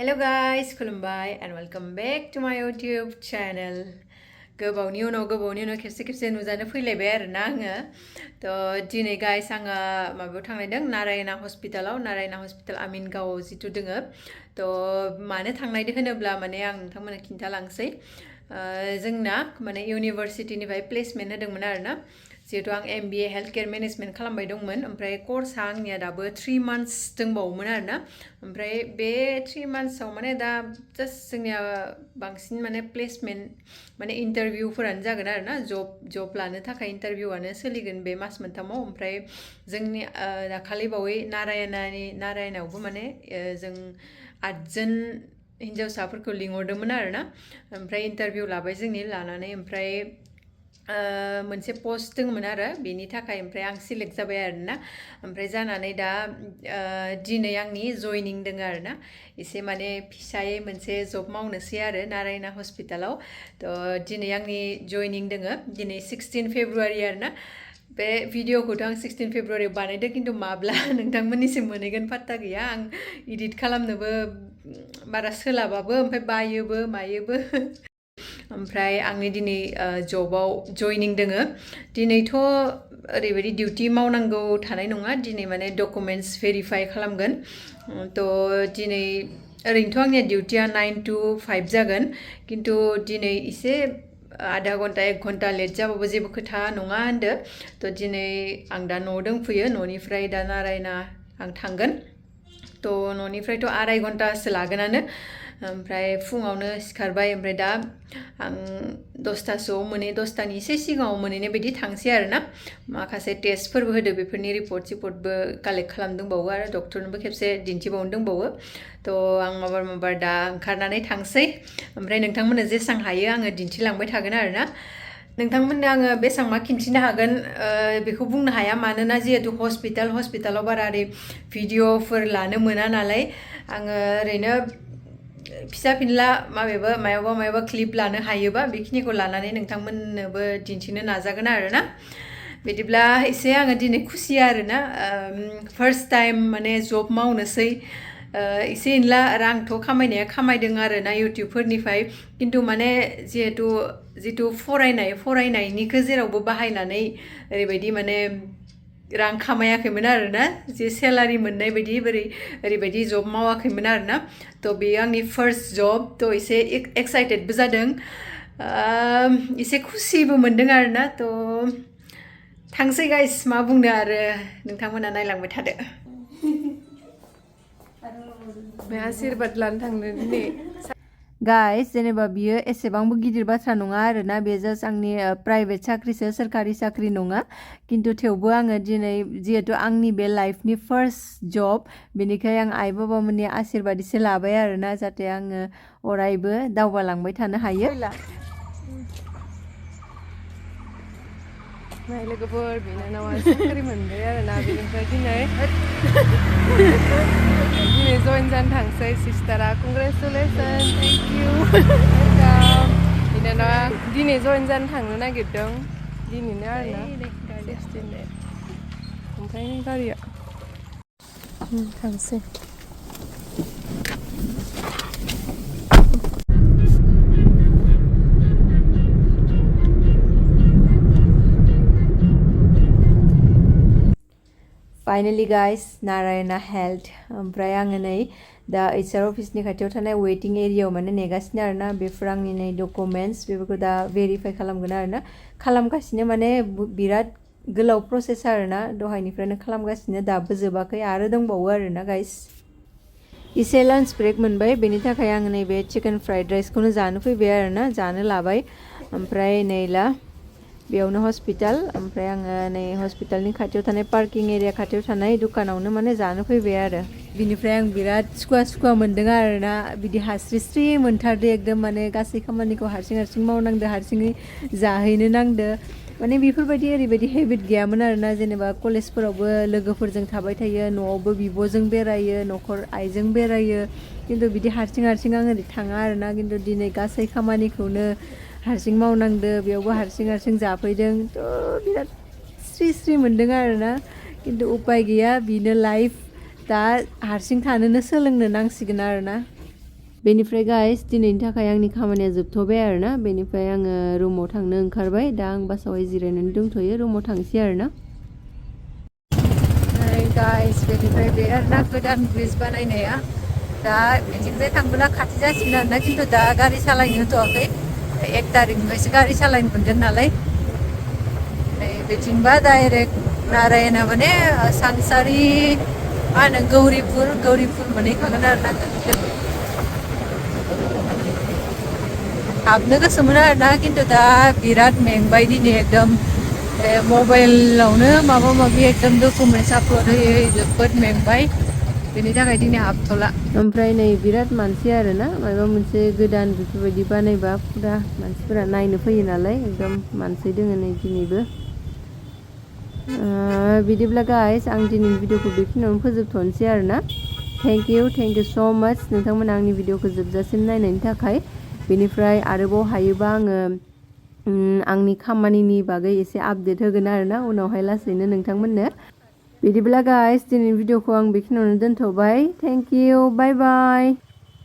Hello guys, खुलुमबाय and welcome back to my YouTube channel. गोबावनि उनाव खेबसे नुजानो फैलायबाय आरोना आङो थ' दिनै गाइस आङो माबायाव थांनायदों नारायना हस्पिटालाव नारायना हस्पिटाल आमिनगावआव जितु दोङो थ' मानो थांनायदो होनोब्ला माने आं नोंथांमोननो खिन्थालांसै जोंना माने इउनिभार्सिटिनिफ्राय प्लेसमेन्ट होदोंमोन आरोना जिहेतु आं MBA हेल्थ केयर मेनेजमेन्ट खालामबाय दंमोन ओमफ्राय कर्सआ आंनिया दाबो 3 months दंबावोमोन आरोना ओमफ्राय बे 3 monthsआव माने दा जास्ट जोंनिया बांसिन माने प्लेसमेन्ट माने इन्टारभिउफोरानो जागोन आरोना जब लानो थाखाय इन्टारभिउआनो सोलिगोन बे मास मोनथामाव ओमफ्राय जोंनि दाखालि बावै नारायनावबो माने जों 8 जन हिन्जावसाफोरखौ लिंहरदोंमोन आरोना ओमफ्राय इन्टारभिउ लाबाय जोंनि लानानै ओमफ्राय मोनसे पोस्ट दंमोन आरो बेनि थाखाय ओमफ्राय आं सिलेक्ट जाबाय आरोना ओमफ्राय जानानै दा दिनै आंनि जयनिं दङ आरोना एसे माने फिसायै मोनसे जब मावनोसै आरो नारायना हस्पिटालाव थ' दिनै आंनि जयनिं दङ दिनै 16 फेब्रुवारि आरोना बे भिडिअखौथ' आं 16 फेब्रुवारियाव बानायदों खिन्थु माब्ला नोंथांमोननिसिम मोनहैगोन पात्ता गैया आं एडिट खालामनोबो बारा सोलाबाबो ओमफ्राय बायोबो मायोबो ओमफ्राय आंनि दिनै जबाव जयनिं दोङो दिनैथ' ओरैबायदि डिउटि मावनांगौ थानाय नङा दिनै माने डकुमेन्ट्स भेरिफाइ खालामगोन थ' दिनै ओरैनोथ' आंनिया डिउटिया 9 to 5 जागोन खिन्थु दिनै एसे आधा घन्टा 1 घन्टा लेट जाबाबो जेबो खोथा नङा होनदो थ' दिनै आं दा न'आव दंफैयो न'निफ्राय दा नारायना आं थांगोन थ' न'निफ्रायथ' 2.5 घन्टासो लागोनानो ओमफ्राय फुङावनो सिखारबाय ओमफ्राय दा आं 10थासोआव मोनै 10थानि एसे सिगाङाव मोनहैनाय बायदि थांसै आरोना माखासे टेस्टफोरबो होदो बेफोरनि रिपर्टबो कालेक्ट खालामदोंबावो आरो डक्टरनोबो खेबसे दिन्थिबावनो दंबावो थ' आं माबार दा ओंखारनानै थांसै ओमफ्राय नोंथांमोननो जेसां हायो आङो दिन्थिलांबाय थागोन आरोना नोंथांमोननो आङो बेसां मा खिन्थिनो हागोन बेखौ बुंनो हाया मानोना जिहेतु हस्पिटालाव बारा ओरै भिडिअफोर लानो मोना नालाय आङो ओरैनो फिसा फिनला मायावबा क्लिप लानो हायोबा बेखिनिखौ लानानै नोंथांमोननोबो दिन्थिनो नाजागोन आरोना बिदिब्ला एसे आङो दिनै खुसि आरोना फार्स्ट टाइम माने जब मावनोसै एसे एनला रांथ' खामायदों आरोना इउटिउबफोरनिफ्राय खिन्थु माने जिहेतु फरायनायनिखौ जेरावबो बाहायनानै ओरैबायदि माने रां खामायाखैमोन आरोना जे सेलारि मोननाय बायदि ओरैबायदि जब मावाखैमोन आरोना थ' बेयो आंनि फार्स्ट जब थ' एसे एक्साइटेडबो जादों एसे खुसिबो मोनदों आरोना थ' थांसै गाइस मा बुंनो आरो नोंथांमोना नायलांबाय थादो बे आशीर्बाद लानो थांदों दिनै गाइस जेनेबा बियो एसेबांबो गिदिर बाथ्रा नङा आरोना बे जास्ट आंनि प्राइभेट साख्रिसो सोरखारि साख्रि नङा खिन्थु थेवबो आङो दिनै जिहेतु आंनि बे लाइफनि फार्स्ट जब बेनिखाय आं आइ बाबामोननि आशीर्बाद एसे लाबाय आरोना जाहाथे आङो अरायबो दावगालांबाय थानो हायो माय लोगोफोर बिनानावा साख्रि मोनबाय आरोना बेनिफ्राय दिनै जइन जानो थांसै सिस्टारा कंग्रेचुलेसन थेंक इउ बिनानावा दिनै जइन जानो थांनो नागिरदों दिनैनो आरोना 16 ओमफ्राय गारिया थांसै फाइनालि गाइस नारायना हेल्थ ओमफ्राय आङो नै दा HR अफिसनि खाथियाव थानाय वेटिं एरियायाव माने नेगासिनो आरोना बेफोर आंनि नै डकुमेन्ट्स बेफोरखौ दा भेरिफाइ खालामगोन आरोना खालामगासिनो माने बिराद गोलाव प्रसेस आरोना दहायनिफ्रायनो खालामगासिनो दाबो जोबाखै आरो दंबावो आरोना गाइस एसे लान्च ब्रेक मोनबाय बेनि थाखाय आङो नैबे चिकेन फ्राइड राइसखौनो जानो फैबाय आरोना जानो लाबाय ओमफ्राय नै ला बेयावनो हस्पिटाल ओमफ्राय आङो नै हस्पिटालनि खाथियाव थानाय पार्किं एरिया खाथियाव थानाय दुकानावनो माने जानो फैबाय आरो बिनिफ्राय आं बिराद सुखुवा मोन्दों आरोना बिदि हास्रिस्रि मोनथारदो एकदम माने गासै खामानिखौ हारसिं मावनांदो हारसिङै जाहैनो नांदो माने बेफोरबायदि ओरैबायदि हेबिट गैयामोन आरोना जेनेबा कलेजफोरावबो लोगोफोरजों थाबाय थायो न'आवबो बिब'जों बेरायो न'खर आइजों बेरायो खिन्थु बिदि हारसिं आं ओरै थाङा आरोना खिन्थु दिनै गासै खामानिखौनो हारसिं मावनांदो बेयावबो हारसिं जाफैदों थ' बिराद स्रि मोन्दों आरोना खिन्थु उपाय गैया बिनो लाइफ दा हारसिं थानोनो सोलोंनो नांसिगोन आरोना बेनिफ्राय गाइस दिनैनि थाखाय आंनि खामानिया जोबथ'बाय आरोना बेनिफ्राय आङो रुमाव थांनो ओंखारबाय दा आं बासावहाय जिरायनानै दंथ'यो रुमाव थांसै आरोना गाइस बेनिफ्राय बे आरोना गोदान ब्रिज बानायनाया दा बिथिंजाय थांबोला खाथि जासिगोन आरोना खिन्थु दा गारि सालायनो होथ'वाखै 1 तारिखनिफ्रायसो गारि सालायनो मोनगोन नालाय बेथिंबा डाइरेक्ट नारायणा माने सानसारि मा होनो गौरिपुर मोनहैखागोन आरोना हाबनो गोसोमोन आरोना खिन्थु दा बिराद मेंबाय दिनै एकदम मबाइलावनो माबा माबि एकदम डकुमेन्टस आपल'ड होयो जोबोद मेंबाय बेनि थाखाय दिनै हाबथ'ला ओमफ्राय नै बिराद मानसि आरोना माबा मोनसे गोदान बेफोरबायदि बानायबा पुरा मानसिफोरा नायनो फैयो नालाय एकदम मानसि दोङो नै दिनैबो बिदिब्ला गाइस आं दिनैनि भिडिअखौ बेखिनियावनो फोजोबथ'नोसै आरोना थेंक इउ स' माच नोंथांमोना आंनि भिडिअखौ जोबजासिम नायनायनि थाखाय बेनिफ्राय आरोबाव हायोबा आङो आंनि खामानिनि बागै एसे आपडेट होगोन आरोना उनावहाय लासैनो नोंथांमोननो बिदिब्ला गाइस दिनैनि भिडिअखौ आं बेखिनियावनो दोनथ'बाय थेंक इउ बाय बाय